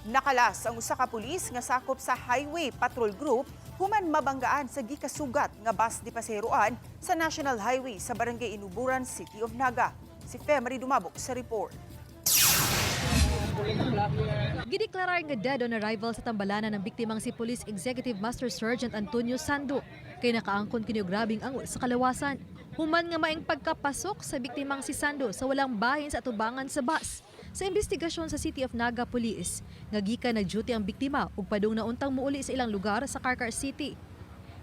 Nakalas ang usa ka pulis nga sakop sa Highway Patrol Group human mabanggaan sa gikasugat nga bus di paseroan sa National Highway sa Barangay Inuburan, City of Naga. Si Femery Dumabok sa report. Gideklarar nga dead on arrival sa tambalanan ng biktimang si Police Executive Master Sergeant Antonio Sando kay nakaangkon kini og grabeng angol sa kalawasan. Human nga maing pagkapasok sa biktimang si Sando sa walang bahin sa atubangan sa bus. Sa investigasyon sa City of Naga Police, nga gikan nag-duty ang biktima ug padung na untang muuli sa ilang lugar sa Carcar City.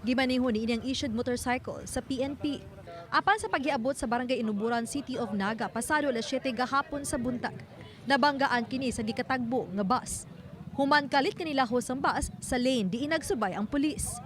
Gimaneho ni inyang issued motorcycle sa PNP. Apan sa paghiabot sa Barangay Inuburan, City of Naga, pasado alas 7 gahapon sa buntag, nabanggaan kini sa gikatagbo nga bus. Human kalit kanilahos ang bus sa lane diin nagsubay ang pulis.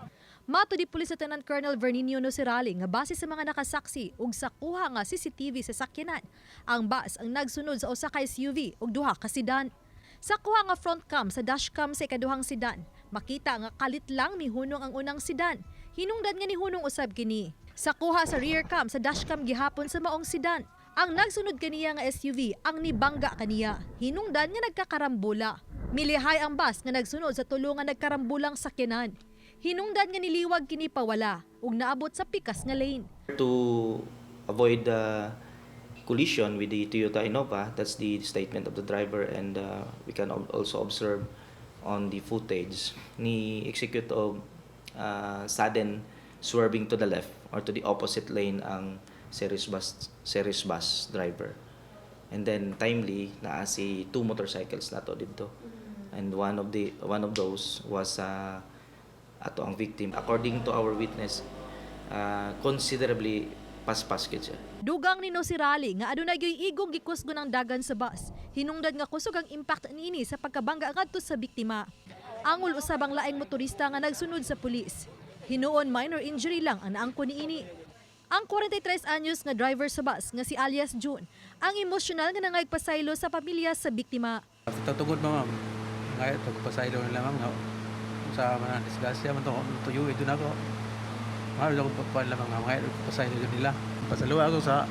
Matud ni Police Lieutenant Colonel Verninio Nocirali nga base sa mga nakasaksi ug sa kuha nga CCTV sa sakyanan, ang bus ang nagsunod sa usa ka SUV ug duha ka sedan. Sa kuha nga front cam sa dashcam sa ikaduhang sedan, makita nga kalit lang mihunong ang unang sedan. Hinungdan nga nihunong usab kini. Sa kuha sa rear cam sa dashcam gihapon sa maong sedan, ang nagsunod kaniya nga SUV ang nibangga kaniya. Hinungdan nga nagkakarambola. Milihay ang bus nga nagsunod sa tulo nga nagkarambulang sakyanan. Hinungdan nga niliwag kini pawala ug naabot sa pikas nga lane. To avoid the collision with the Toyota Innova, that's the statement of the driver, and we can also observe on the footage ni execute of sudden swerving to the left or to the opposite lane ang Ceres bus driver. And then timely naa si two motorcycles nato didto. And one of those was ato ang victim. According to our witness, considerably paspas gid siya. Dugang ni Nocirali nga adunay gyoy igong gikusgon ang dagan sa bus. Hinungdan nga kusog ang impact niini sa pagkabangga ngadto sa biktima. Angol usab ang laing motorista nga nagsunod sa pulis. Hinuon minor injury lang ang naangkon niini. Ang 43 anyos nga driver sa bus nga si alias June ang emosyonal nga nangaypasaylo sa pamilya sa biktima. Tatugod mo, ma'am. Ngayon, pagpasaylo nila, ma'am, nga sa mga disgrasya man to, tuyo ito na ko. Mahal ako pagkuhan lamang nga, ngayon, pasaylo nila. Pasaluwa ako sa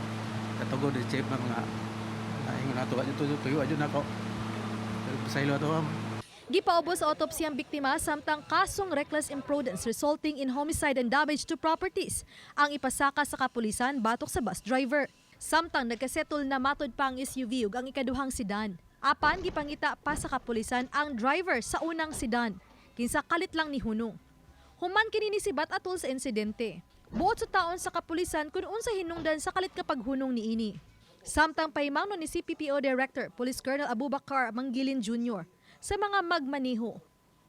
katugod ni chief, ma'am, nga naingon na ito, tuyo adyo na ko. Pasaylo ato, ma'am. Gipaubos sa autopsy ang biktima samtang kasong reckless imprudence resulting in homicide and damage to properties ang ipasaka sa kapulisan batok sa bus driver. Samtang nagkasettle na matod pa ang SUV ug ang ikaduhang sedan. Apan gipangita pa sa kapulisan ang driver sa unang sedan kinsa kalit lang ni hunong. Human kini nisibat atol sa insidente. Buot sutaon sa kapulisan kung unsa hinungdan sa kalit nga paghunong niini. Samtang pahimangno ni CPPO Director Police Colonel Abubakar Mangilin Jr. sa mga magmaneho.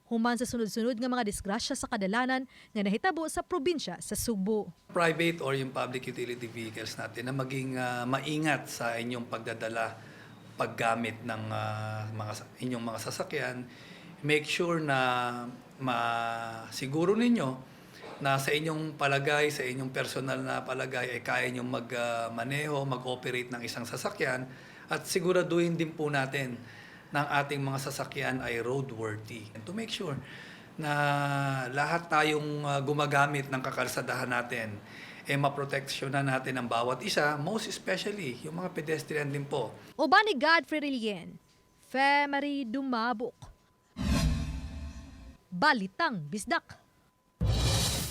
Human sa sunod-sunod nga mga disgrasya sa kadalanan nga nahitabo sa probinsya sa Sugbo. Private or yung public utility vehicles natin na maging maingat sa inyong pagdadala, paggamit ng mga inyong mga sasakyan. Make sure na masiguro ninyo na sa inyong palagay, sa inyong personal na palagay ay kaya ninyong magmaneho, mag-operate ng isang sasakyan at siguraduhin din po natin na ang ating mga sasakyan ay roadworthy. And to make sure na lahat tayong gumagamit ng kakalsadahan natin, eh maproteksyonan natin ang bawat isa, most especially yung mga pedestrian din po. Uban ni Godfrey Relien, Femery Dumabok. Balitang Bisdak.